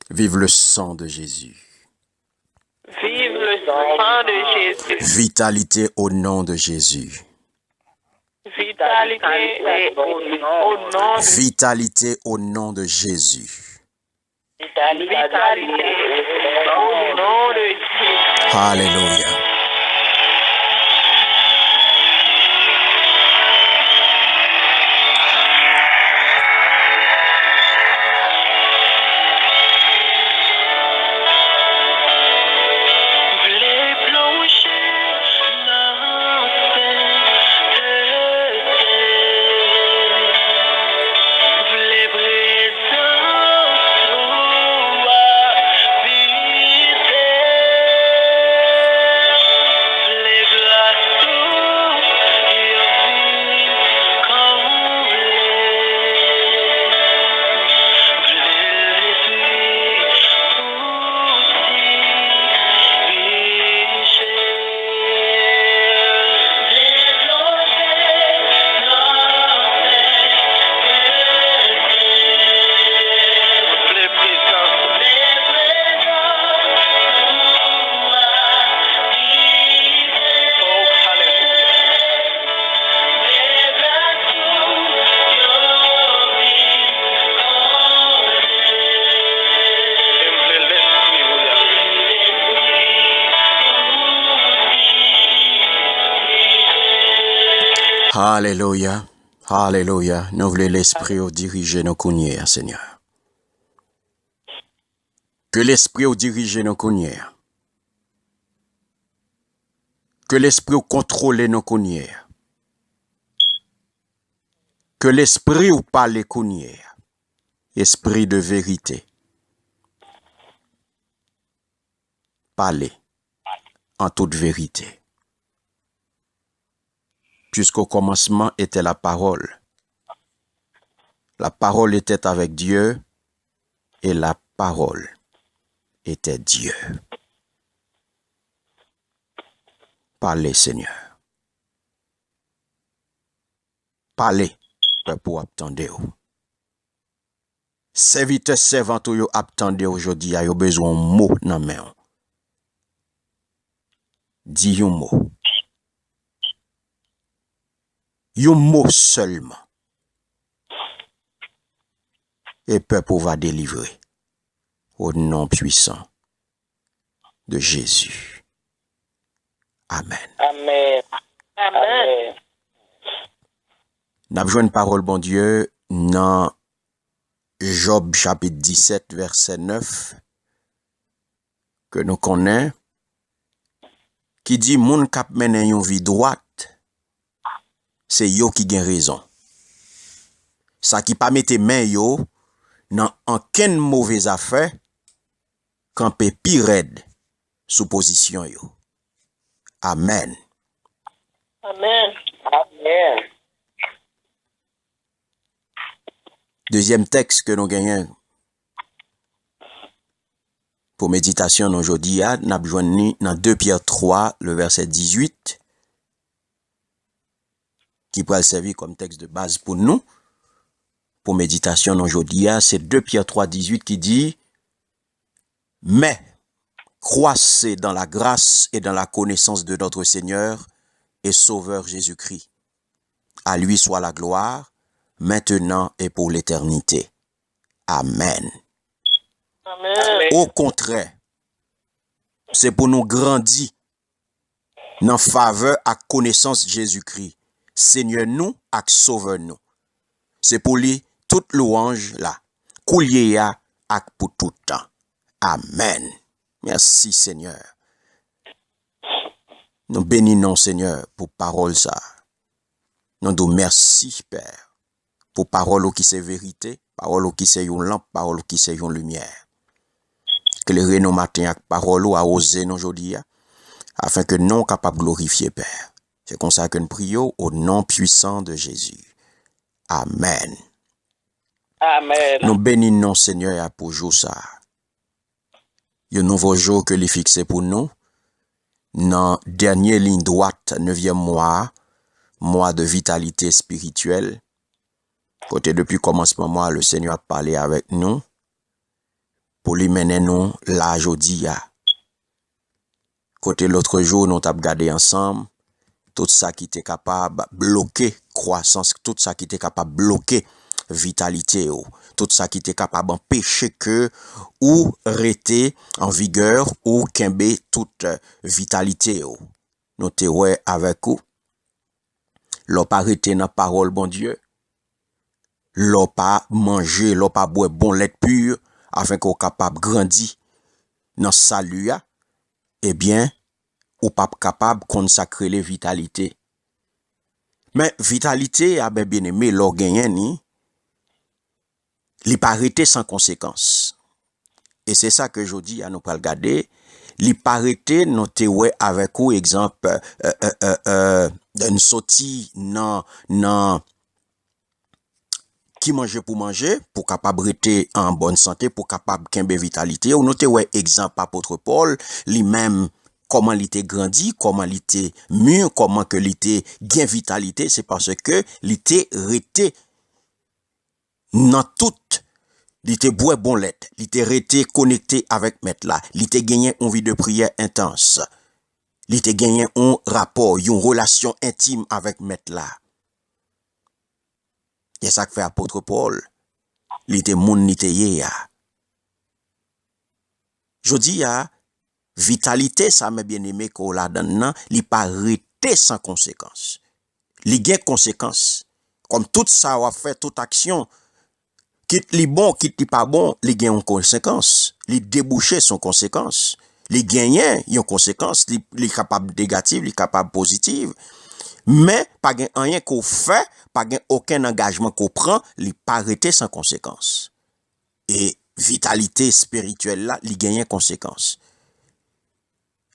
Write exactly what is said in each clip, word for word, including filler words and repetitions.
Vive le sang de Jésus. Vive le sang de Jésus. Vitalité au nom de Jésus. Vitalité au nom de Vitalité au nom de Jésus. Vitalité au nom de Jésus. Alléluia. Vle plonje nan sentete. Vle prezans ou abite. Vle gras ou yo vin konble. Vle Lespri ou dirije. Alelouya, alelouya. Nou vle Lespri w dirije nou kounye a, Senyè. Ke Lespri w dirije nou kounye a. Ke Lespri w kontwole nou kounye a. Ke Lespri w pale kounye a. Esprit de vérité. Pale en toute vérité. Puisqu'au commencement était la parole. La parole était avec Dieu, et la parole était Dieu. Pale, Senyè. Pale, pèp ou ap tande w. Sèvitè, sèvant ou yo ap tande w jodi a, yo bezwen yon mo nan men w. Di yon mo. Yon mo sèlman. E pèp ou va delivre. Au nom puissant de Jésus. Amèn. Amèn. Amèn. N ap jwenn pawòl Bondye nan Jòb chapit disèt, vèsè nèf, ke nou konnen, ki di, moun k ap mennen yon vi dwat, se yo ki gen rezon. Sa ki pa mete men yo nan ankenn move zafè, kanpe pi rèd sou pozisyon yo. Amèn. Amèn. Amèn. Dezyèm tèks ke nou genyen pou meditasyon nou jodi a, n ap jwenn li nan de Pyè twa, le vèsè dizuit, ki pral sèvi kòm tèks de baz pou nou, pou meditasyon nou jodi a, se de Pyè twa dizuit ki di, mais croissez dans la grâce et dans la connaissance de notre Seigneur et Sauveur Jésus-Christ. À lui soit la gloire, maintenant et pour l'éternité. Amèn. Amèn. Okontrè, se pou nou grandi nan favè ak konesans Jezikri, Senyè nou ak Sovè nou. Se pou li tout lwanj la, koulye a ak pou tout tan. Amèn. Mèsi, Senyè. Nou beni non w, Senyè, pou pawòl sa a. Nou di w mèsi, Pè, pou pawòl ou ki se verite, pawòl ou ki se yon lanp, pawòl ou ki se yon limyè. Klere nou maten ak pawòl ou, awoze nou jodi a, afin ke non w kapab glorifye, Pè. Se konsa ke n priye w, au nom puissant de Jésus. Amèn. Amèn. Nou beni non Senyè a pou jou sa a. Yon nouvo jou ke li fikse pou nou, nan dènye liy dwat nevyèm mwa a, mwa de vitalite espirityèl, kote depi kòmansman mwa a, le Senyè ap pale avèk nou, pou li mennen nou la jodi a. Kote lòt jou nou t ap gade ansanm, tout sa ki te kapab bloke kwasans, tout sa ki te kapab bloke vitalite w, tout sa ki te kapab anpeche ke ou rete an vigè, ou kenbe tout vitalite w. Nou te wè avèk ou, lè w pa rete nan pawòl Bondye, lè w pa manje, lè w pa bwè bon lèt pi, afenke w kapab grandi nan sali a, ebyen, ou p ap kapab konn sa k rele vitalite. Men vitalite a, men byeneme, lè w genyen ni, li pa rete san konsekans. E se sa ke jodi a nou pral gade. Li pa rete, nou te wè avèk ou egzanp, euh, euh, euh, euh, n soti nan, nan ki manje pou manje, pou kapab rete an bòn sante, pou kapab kenbe vitalite w. Nou te wè egzanp apot Pòl, li menm, kòman li te grandi, kòman li te mi, kòman ke li te gen vitalite, se paske li te rete nan tout, li te bwè bon lèt, li te rete konekte avèk Mèt la, li te genyen yon vi de priyè entans, li te genyen yon rapò, yon relasyon entim avèk Mèt la. E sa k fè apot Pòl, li te moun li te ye a. Jodi a, vitalite sa, men byeneme, ke w ladann nan, li pa rete san konsekans. Li gen konsekans. Kòm tout sa w ap fè, tout aksyon, kit li bon, kit li pa bon, li gen yon konsekans. Li debouche sou konsekans. Li genyen yon konsekans, li, li kapab negatif, li kapab pozitif. Men, pa gen anyen ke w fè, pa gen okenn angajman ke w pran, li pa rete san konsekans. E vitalite espirityèl la, li genyen konsekans.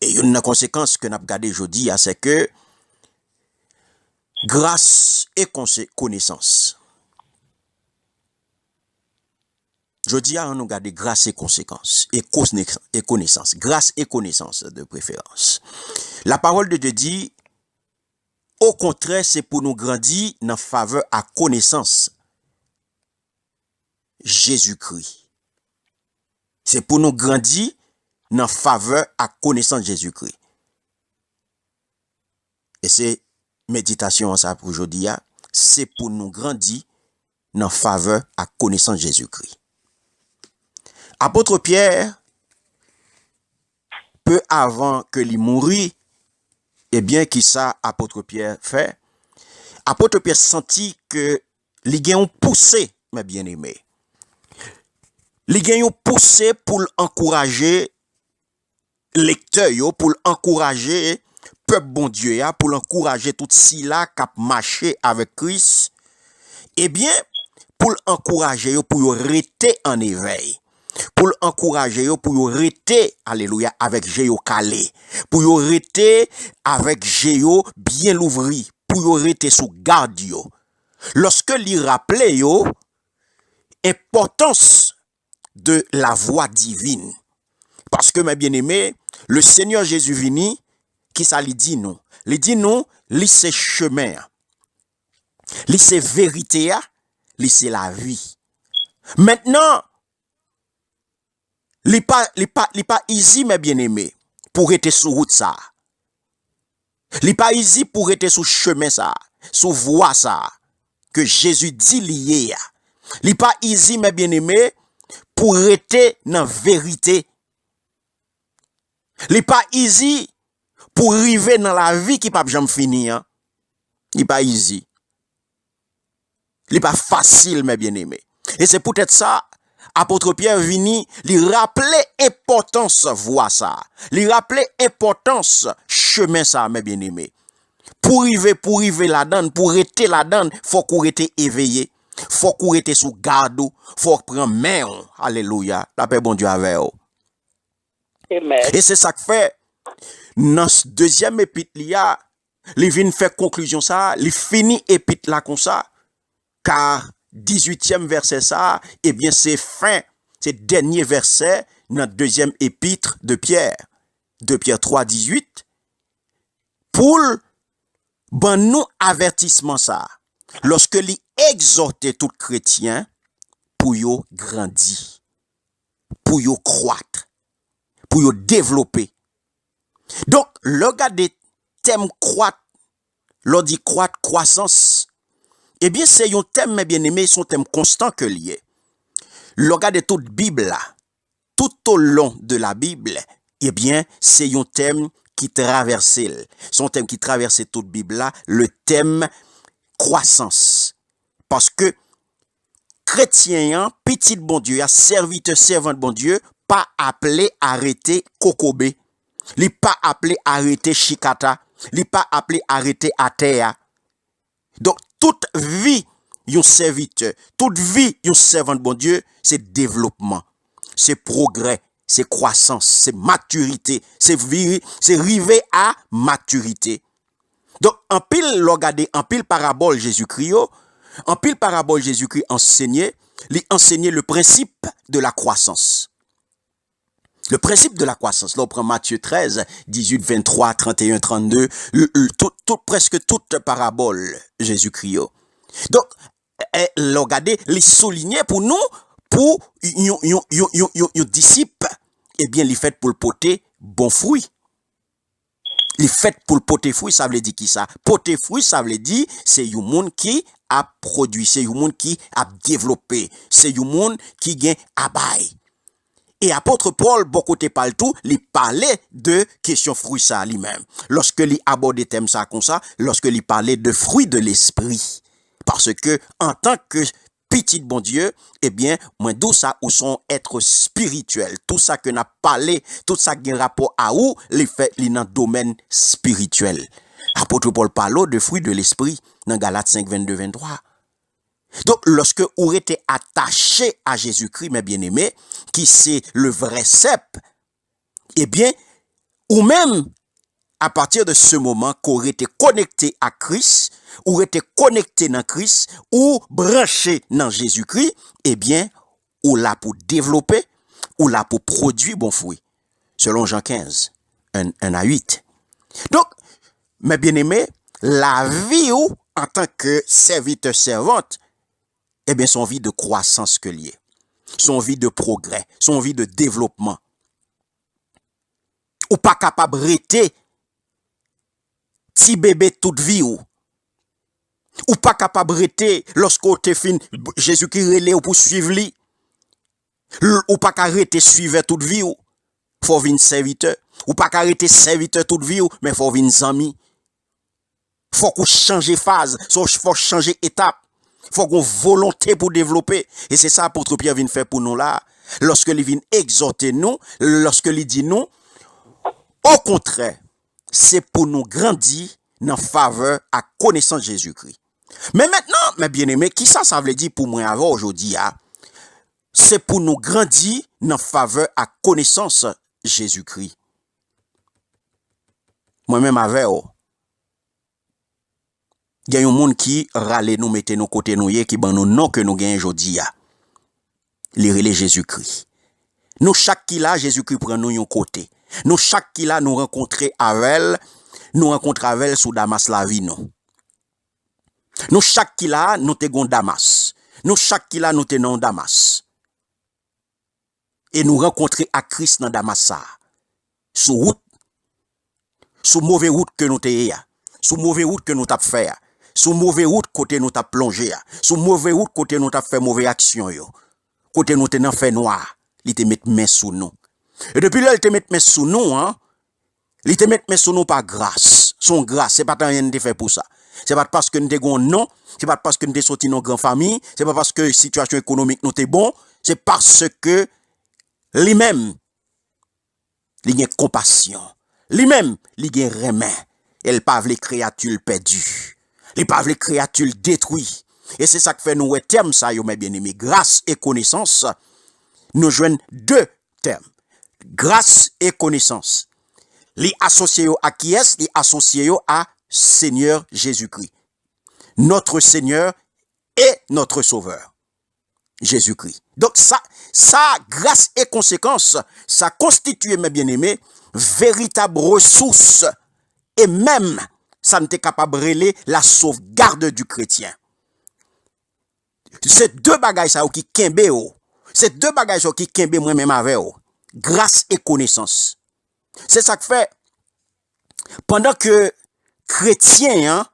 E youn nan konsekans ke n ap gade jodi a, se ke gras e konse-, konesans. Jodi a, ann nou gade gras e konsekans, e kone-, e konesans. Gras e konesans, de preferans. La parole de Dieu dit, okontrè, se pou nou grandi nan favè ak konesans Jezikri. Se pou nou grandi nan favè ak konesans Jezikri. E se meditasyon an sa pou jodi a, se pou nou grandi nan favè ak konesans Jezikri. Apot Pyè, pe avan ke li mouri, ebyen, kisa apot Pyè fè? Apot Pyè santi ke li gen yon pouse, men byeneme. Li gen yon pouse pou l ankouraje lektè yo, pou l ankouraje pèp Bondye a, pou l ankouraje tout sila k ap mache avèk Kris, ebyen, pou l ankouraje yo pou yo rete an evèy, pou l ankouraje yo pou yo rete, alelouya, avèk je yo kale, pou yo rete avèk je yo byen louvri, pou yo rete sou gad yo. Lòske li raple yo enpòtans de la voie divine. Paske, mes bien-aimés, le Seigneur Jésus vini, kisa li di nou? Li di nou, li se chemen an. Li se verite a, li se lavi. Mentnan, li pa, li pa, li pa izi, mes bien-aimés, pou rete sou wout sa a. Li pa izi pou rete sou chemen sa a, sou vwa sa a, ke Jezi di li ye a. Li pa izi, mes bien-aimés, pou rete nan verite. Li pa izi pou rive nan lavi ki p ap janm fini an. Li pa izi. Li pa fasil, mes bien-aimés. E se poutèt sa, apot Pyè vini, li raple enpòtans vwa sa a. Li raple enpòtans chemen sa a, mes bien-aimés. Pou rive, pou rive ladann, pou rete ladann, fòk ou rete eveye. Fòk ou rete sou gad ou. Fòk pran men w. Alelouya. Lapè Bondye avè w. Amen. E se sa k fè, nan s-, dezyèm epit li a, li vin fè konklizyon sa a, li fini epit la konsa, ka dizuityèm vèsè sa a, ebyen, se fen, se dènye vèsè nan dezyèm epit de Pyè, de Pyè twa dizuit, pou l ban nou avètisman sa a, lòske li egzòte tout kretyen pou yo grandi. pou yo kwat, pou yo devlope. Donk, lè w gade tèm kwat, lè w di kwat, kwasans, ebyen, se yon tèm, men byeneme, se yon tèm konstan ke l ye. Lè w gade tout Bib la, tout o lon de la Bib, ebyen, se yon tèm ki travèse l. Se yon tèm ki travèse tout Bib la, le tèm kwasans. Paske kretyen an, pitit Bondye a, sèvitè, sèvant Bondye, pa aple a rete kokobe. Li pa aple a rete chikata. Li pa aple a rete atè a. Donk, tout vi yon sèvitè, tout vi yon sèvant Bondye, se devlopman, se pwogrè, se kwasans, se matirite, se vi-, se rive a matirite. Donk, anpil, lè w gade anpil parabòl Jezikri yo, anpil parabòl Jezikri ansenye, li ansenye le principe de la croissance. Le principe de la croissance, lè w pran Matye trèz, dizuit, venntwa, tranteyen, trannde, l, l, tout, tout, prèske tout parabòl Jezikri yo. Donk, e, lè w gade, li soulinye pou nou, pou yon, yon, yon, yon, yon, yon disip, ebyen, li fèt pou l pote bon fwi. Li fèt pou l pote fwi, sa vle di ki sa? Pote fwi, sa vle di se yon moun ki ap pwodui, se yon moun ki ap devlope, se yon moun ki gen abay. E apot Pòl, bò kote pa l tou, li pale de kesyon fwi sa li menm. Lòske li abòde tèm sa konsa, lòske li pale de fruit de l'esprit. Paske, antanke pitit Bondye, ebyen, mwen di w sa, ou se yon èt espirityèl. Tout sa ke n ap pale, tout sa ki gen rapò a ou, li fèt, li nan domèn espirityèl. Apot Pòl pale w de fruit de l'esprit nan Galat senk, vennde, venntwa. Donk, lòske ou rete atache a Jezikri, men byeneme, ki se le vrè sèp, ebyen, ou menm, à partir de ce moment ke w rete konekte a Kris, ou rete konekte nan Kris, ou branche nan Jezikri, ebyen, ou la pou devlope, ou la pou pwodui bon fwi. Selon Jan kenz, en, en a uit. Donk, men byeneme, lavi w antanke sèvitè, sèvant, ebyen, se yon vi de kwasans ke l ye. Se yon vi de pwogrè, se yon vi de devlopman. Ou pa kapab rete ti bebe tout vi w. Ou pa kapab rete, lòske w te fin, Jezikri rele w pou suiv li. L, ou pa ka rete suivè tout vi w. Fò w vin sèvitè. Ou pa ka rete sèvitè tout vi w, men fò w vin zanmi. Fòk ou chanje faz, fò, fò w chanje etap. Fòk ou gen volonte pou devlope. E se sa apot Pyè vin fè pou nou la. Lòske li vin egzòte nou, lòske li di nou, okontrè, se pou nou grandi nan favè ak konesans Jezikri. Men mentnan, men byeneme, kisa sa vle di pou mwen avè w jodi a? Se pou nou grandi nan favè ak konesans Jezikri. Mwen menm avè w, gen yon moun ki rale nou, mete nou kote nou ye, ki ban nou non ke nou genyen jodi a. Li rele Jezikri. Nou chak ki la, Jezikri pran nou yon kote. Nou chak ki la, nou rankontre avè l, nou rankontre avè l sou Damas lavi nou. Nou chak ki la, nou te gon Damas. Nou chak ki la, nou te nan yon Damas. E nou rankontre ak Kris nan Damas sa a. Sou wout, sou move wout ke nou te ye a. Sou move wout ke nou t ap fè a. Sou move wout kote nou t ap plonje a. Sou move wout kote nou t ap fè move aksyon yo. Kote nou te nan fènwa a, li te met men sou nou. E depi lè l te met men sou nou an, li te met men sou nou pa gras. Se yon gras, se pa t anyen n te fè pou sa. Se pa t paske n te gen yon non, se pa t paske n te soti nan yon gran fanmi, se pa paske sitiyasyon ekonomik nou te bon, se paske li menm, li gen konpasyon. Li menm, li gen renmen. E l pa vle kreyati l pèdi. Li pa vle kreyati l detwi. E se sa k fè nou wè tèm sa yo, men byeneme, gras e konesans, nou jwenn de tèm. Gras e konesans. Li asosye yo a kiyès? Li asosye yo a Senyè Jezikri. Notre Seigneur et notre Sauveur. Jezikri. Donk sa, sa, gras e konsekans, sa konstitye, men byeneme, veritab resous e menm sa n te kapab rele la sauvegarde du chrétien. Se de bagay sa yo ki kenbe w, Se de bagay sa yo ki kenbe mwen menm avè w. Gras e konesans. Se sa k fè, pandan ke kretyen an,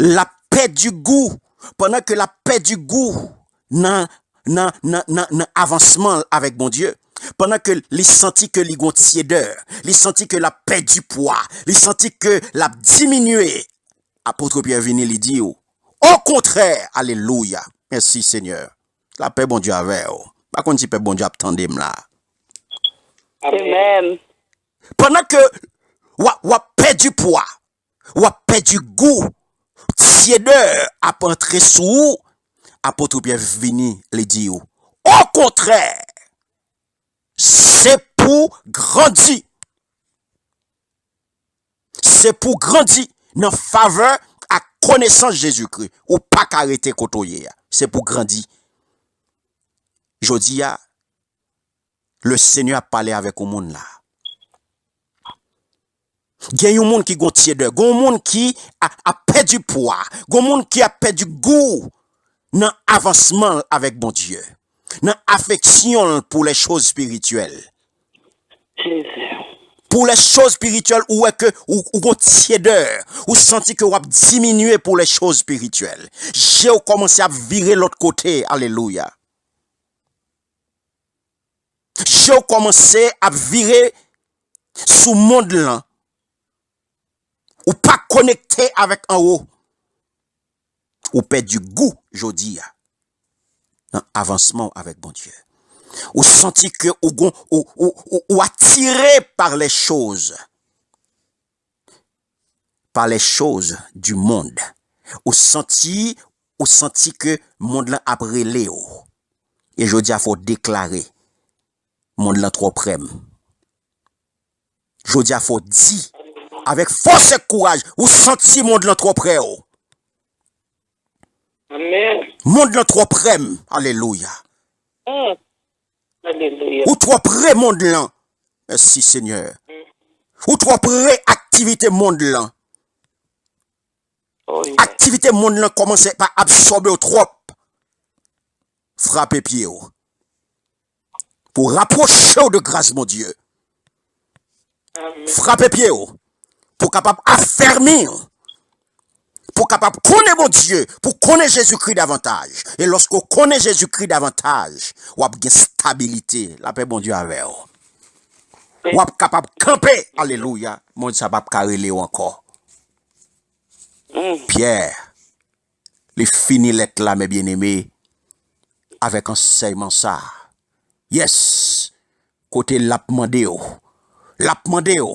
l ap pèdi gou, pandan ke l ap pèdi gou nan, nan, nan, nan, nan avansman l avèk Bondye, pandan ke li santi ke li gon tyedè, li santi ke l ap pèdi pwa, li santi ke l ap diminye, apot Pyè vini, li di w, okontrè, alelouya, mèsi Senyè, lapè Bondye avè w. Pa konn si pèp Bondye ap tande m la. Amen. Pandan ke w ap, w ap pèdi pwa, w ap pèdi gou, tyedè ap antre sou ou, apot Pyè vini, li di w, okontrè, se pou grandi. Se pou grandi nan favè ak konesans Jezikri. Ou pa ka rete kote w ye a. Se pou grandi. Jodi a, Lesenyè ap pale avèk yon moun la. Gen yon moun ki gon tyedè, gon moun ki a, ap pèdi pwa, gon moun ki ap pèdi gou nan avansman l avèk Bondye, nan afeksyon l pou lè choz espirityèl. Pou lè choz espirityèl, ou wè ke ou, ou gon tyedè, ou santi ke w ap diminye pou lè choz espirityèl. Je w kòmanse ap vire lòt kote, alelouya. Je w kòmanse ap vire sou mond lan. Ou pa konekte avèk anwo. Ou pèdi gou jodi a nan avansman w avèk Bondye. Ou santi ke ou gon, ou, ou, ou, ou atire par les choses, par les choses du monde. Ou santi, ou santi ke mond lan ap rele w. E jodi a fò w deklare, mond lan twò prè m. Jodi a fò w di, avèk fòs e kouraj, ou santi mond lan twò prè w. Amen. Mond lan twò prè m. Alelouya. Mm. Alelouya. Ou twò pre mond lan. Mèsi Senyè. Ou twò pre aktivite mond lan. Oh, yes. Aktivite mond lan kòmanse pa absòbe w twòp. Frape pye w. Pou rapwoche w de gras Bondye. Amen. Frape pye w. Pou kapab afèmi w. Pou kapab konnen Bondye. Pou konnen Jezikri davantaj. E lòske w konnen Jezikri davantaj, w ap gen stabilite. Lapè Bondye avè w. W ap kapab kanpe. Alelouya. Mond sa p ap ka rele w ankò. Mm. Pyè, li fini lèt la, men byeneme, avèk ansèyman sa. Yes! Kote l ap mande w. L ap mande w.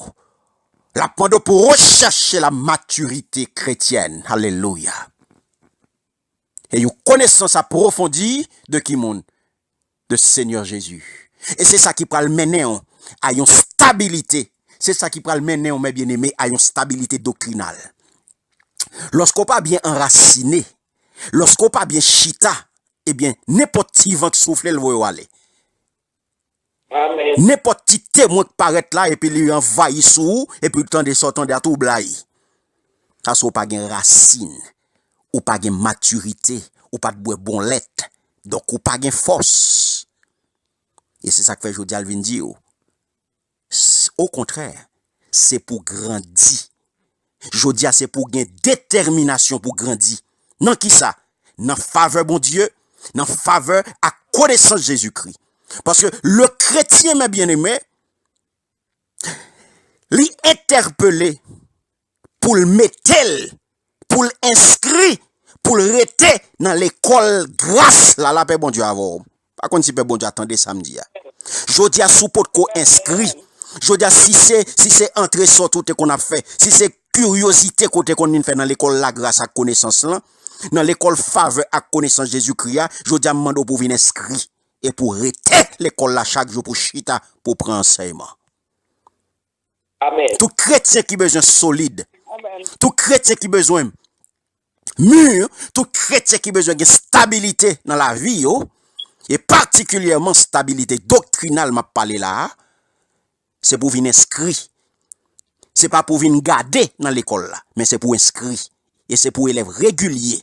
L ap mande w pou rechèche la matirite kretyèn. Alelouya. E yon konesans apwofondi de ki moun? De Senyè Jezi. E se sa ki pral mennen w a yon stabilite. Se sa ki pral mennen w, men byeneme, a yon stabilite doktrinal. Lòske w pa byen anrasine, lòske w pa byen chita, ebyen, nenpòt ti van k soufle, l voye w ale. Amen. Nenpòt ti temwen k parèt la, epi li anvayi sou ou, epi w tande sa w tande a tou, w blayi. Paske w pa gen rasin, ou pa gen matirite, ou pa t bwè bon lèt, donk ou pa gen fòs. E se sa k fè jodi a l vin di w, s-, okontrè, se pou grandi. Jodi a, se pou w gen detèminasyon pou grandi. Nan ki sa? Nan favè Bondye, nan favè ak konesans Jezikri. Paske le kretyen, men byeneme, li entèpele pou l mete l, pou l enskri, pou l rete nan lekòl gras la, lapè Bondye avè w. Pa konn si pèp Bondye a tande sa m di a. Jodi a, si w potko enskri, jodi a, si se, si se antre sòti w te konn ap fè, si se kiryozite ke w te konn vin fè nan lekòl lagras ak konesans lan, nan lekòl favè ak konesans Jezikri a, jodi a, m mande w pou w vin enskri e pou w rete lekòl la chak jou, pou w chita, pou w pran ansèyman. Amen. Tout kretyen ki bezwen solid, Amen. tout kretyen ki bezwen mi, tout kretyen ki bezwen gen stabilite nan lavi yo, e patikilyèman stabilite doktrinal m ap pale la a, se pou vin enskri. Se pa pou vin gade nan lekòl la, men se pou enskri. E se pou elèv regilye.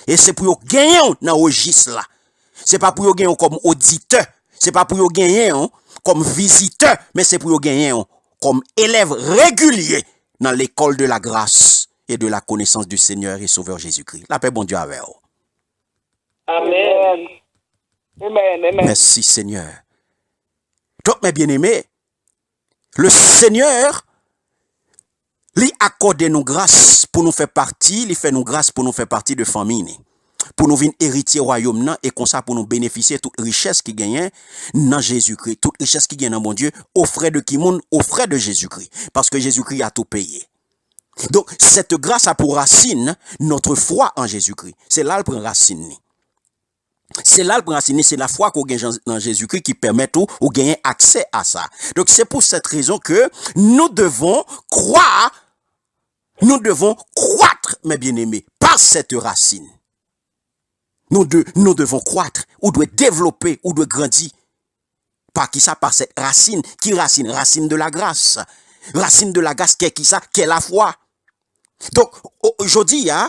E se pou yo genyen w nan rejis la. Se pa pou yo genyen w kòm oditè. Se pa pou yo genyen w kòm vizitè, men se pou yo genyen w kòm elèv regilye dans l'école de la grâce et de la connaissance du Seigneur et Sauveur Jésus-Christ. Lapè Bondye avè w. Amen. Amen. Amen. Mèsi Senyè. Donk, mes bien-aimés, le Senyè, li akòde nou gras pou nou fè pati, li fè nou gras pou nou fè pati de fanmi ni. Pou nou vin eritye wayòm nan, e konsa pou nou benefisye tout richès ki genyen nan Jezikri, tout richès ki genyen nan Bondye, aux frais de ki moun? Aux frais de Jésus-Christ. Paske Jezikri a tou peye. Donc, cette grâce a pour racine notre foi en Jésus-Christ. Se la l pran rasin ni. Se la l pran rasin ni, se lafwa ke w gen nan Jezikri ki pèmèt ou, ou genyen aksè a sa. Donc, c'est pour cette raison que nous devons croire, nous devons croître, mes bien-aimés, par cette racine. Nous, de, nous devons croître, ou dwe devlope, ou dwe grandi. Pa kisa? Par cette racine. Ki rasin? Racine de la grâce. Racine de la grâce, kè kisa? Kè lafwa. Donk, o- o- jodi a,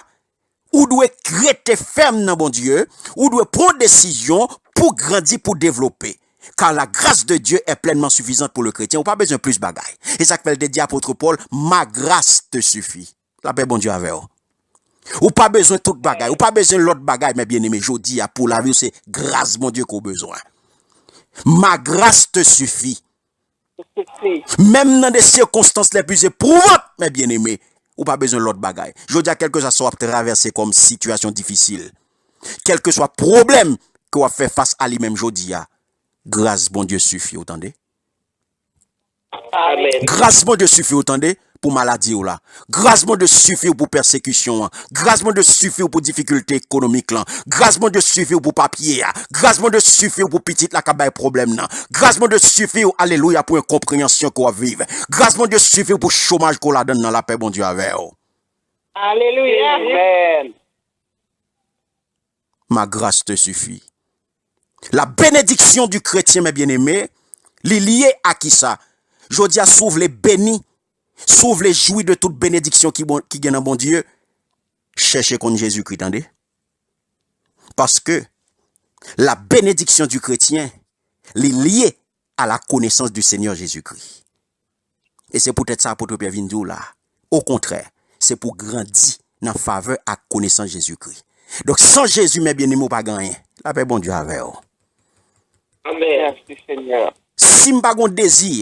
ou dwe rete fèm nan Bondye, ou dwe pran desizyon pou grandi, pou devlope. Car la grâce de Dieu est pleinement suffisante pour le chrétien. Ou pa bezwen plis bagay. E sa k fè l te di apot Pòl, ma grâce te suffit. Lapè Bondye avè w. Ou pa bezwen tout bagay, ou pa bezwen lòt bagay, mes bien-aimés, jodi a pou lavi w se gras Bondye ke w bezwen. Ma grâce te suffit. Menm nan de sirkonstans les plus éprouvantes, mes bien-aimés, ou pa bezwen lòt bagay. Jodi a, kèlkeswa sa w ap travèse kòm sitiyasyon difisil, kèlkeswa pwoblèm ke w ap fè fas a li menm jodi a, gras Bondye sifi w, tande. Amen. Gras Bondye sifi w, tande, pou maladi w la. Gras Bondye sifi w pou pèsekisyon an. Gras Bondye sifi w pou difikilte ekonomik lan. Gras Bondye sifi w pou papye a. Gras Bondye sifi w pou pitit la k ap bay pwoblèm nan. Gras Bondye sifi w, alelouya, pou enkonpreyansyon ke w ap viv. Gras Bondye sifi w pou chomaj ke w ladan nan, lapè Bondye avè w. Alelouya. Amen. Ma grâce te suffit. La bénédiction du chrétien, mes bien-aimés, li lye a kisa? Jodi a, si w vle beni, si w vle jwi de tout benediksyon ki, bon, ki gen nan Bondye, chèche konn Jezikri, tande. Paske la bénédiction du chrétien, li lye à la connaissance du Seigneur Jésus-Christ. E se poutèt sa apot Pyè vin di w la. Okontrè, se pou grandi nan favè ak konesans Jezikri. Donk, san Jezi, mes bien-aimés, ou pa gen anyen. Lapè Bondye avè w. Amen. Merci Seigneur. Si m pa gen dezi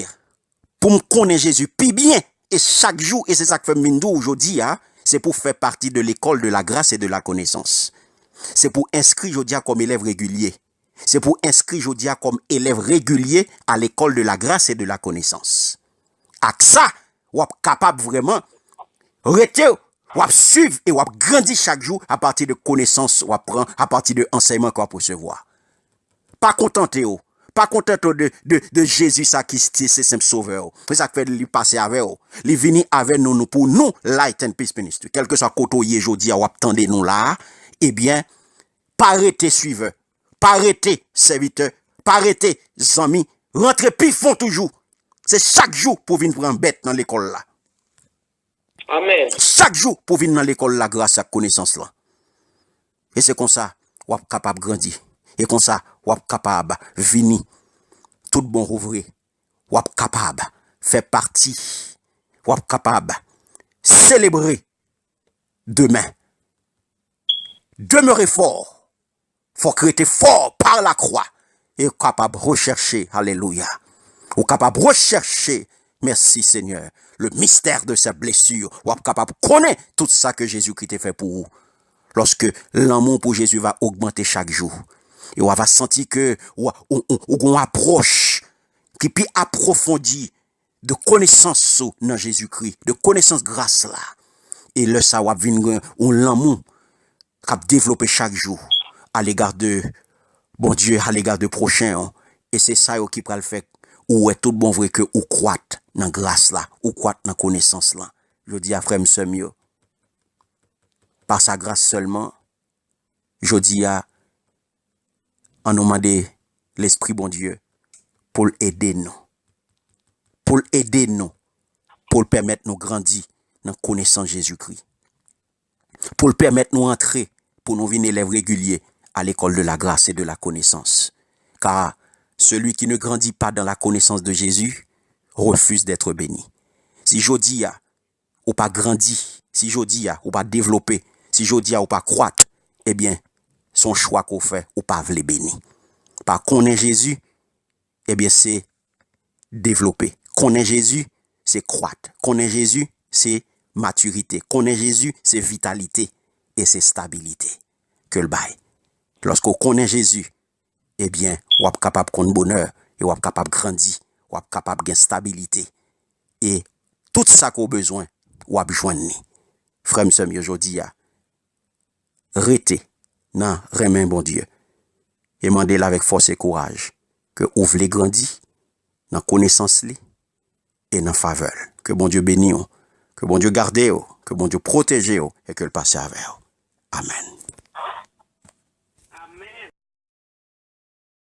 pou m konnen Jezi pi byen, e chak jou, e se sa k fè m vin di w jodi a, se pou fè pati de l'école de la grâce et de la connaissance. Se pou enskri jodi a kòm elèv regilye. Se pou enskri jodi a kòm elèv regilye à l'école de la grâce et de la connaissance. Ak sa, w ap kapab vrèman rete, w ap swiv e w ap grandi chak jou apati de konesans w ap pran, apati de ansèyman ke w ap resevwa. Pa kontante w. Pa kontante w de, de, de Jezi sa ki se, se senp sovè w. Se sa k fè li pase avè w. Li vini avè nou, nou pou nou, Light and Peace Ministry. Kèlkeswa kote w ye jodi a, w ap tande nou la a, ebyen, pa rete swivè. Pa rete sèvitè. Pa rete zanmi. Rantre pi fon toujou. Se chak jou pou vin pran bèt nan lekòl la. Amen. Chak jou pou vin nan lekòl lagras ak konesans lan. E se konsa, w ap kapab grandi. E konsa, w ap kapab vini tout bon vre. W ap kapab fè pati. W ap kapab selebre demen. Demere fò. Fòk rete fò pa lakwa. E w kapab rechèche, alelouya. Ou kapab rechèche, mèsi Senyè, le mystère de sa blessure. W ap kapab konnen tout sa ke Jezikri te fè pou ou. Lòske lanmou pou Jezi va ogmante chak jou. E w va santi ke w, ou, ou, ou gen yon apwòch ki pi apwofondi de konesans ou nan Jezikri, de konesans gras la. E lè sa w ap vin gen yon lanmou k ap devlope chak jou alega de Bondye, alega de pwochen w. E se sa yo ki pral fè ou wè tout bon vre ke ou kwat nan gras la, ou kwat nan konesans lan. Jodi a, frè m, sè m yo, pa sa gras sèlman, jodi a, ann nou mande Lespri Bondye pou l ede nou. Pou l ede nou. Pou l pèmèt nou grandi nan konesans Jezikri. Pou l pèmèt nou antre, pou nou vin elèv regilye à l'école de la grâce et de la connaissance. Car celui qui ne grandit pas dans la connaissance de Jésus refuse d'être béni. Si jodi a, ou pa grandi, si jodi a, ou pa devlope, si jodi a, ou pa kwat, ebyen, se yon chwa ke w fè, ou pa vle beni. Pa konnen Jezi, ebyen, se devlope. Konnen Jezi, se kwat. Konnen Jezi, se matirite. Konnen Jezi, se vitalite. E se stabilite ke l bay. Lòske w konnen Jezi, ebyen, w ap kapab konn bonè, e w ap kapab grandi, w ap kapab gen stabilite. E tout sa ke w bezwen, w ap jwenn li. Frè m, sè m yo, jodi a, rete nan renmen Bondye e mande l avèk fòs e kouraj ke ou vle grandi nan konesans li e nan favè l. Ke Bondye beni w, ke Bondye gade w, ke Bondye pwoteje w e ke l pase avè w. Amèn.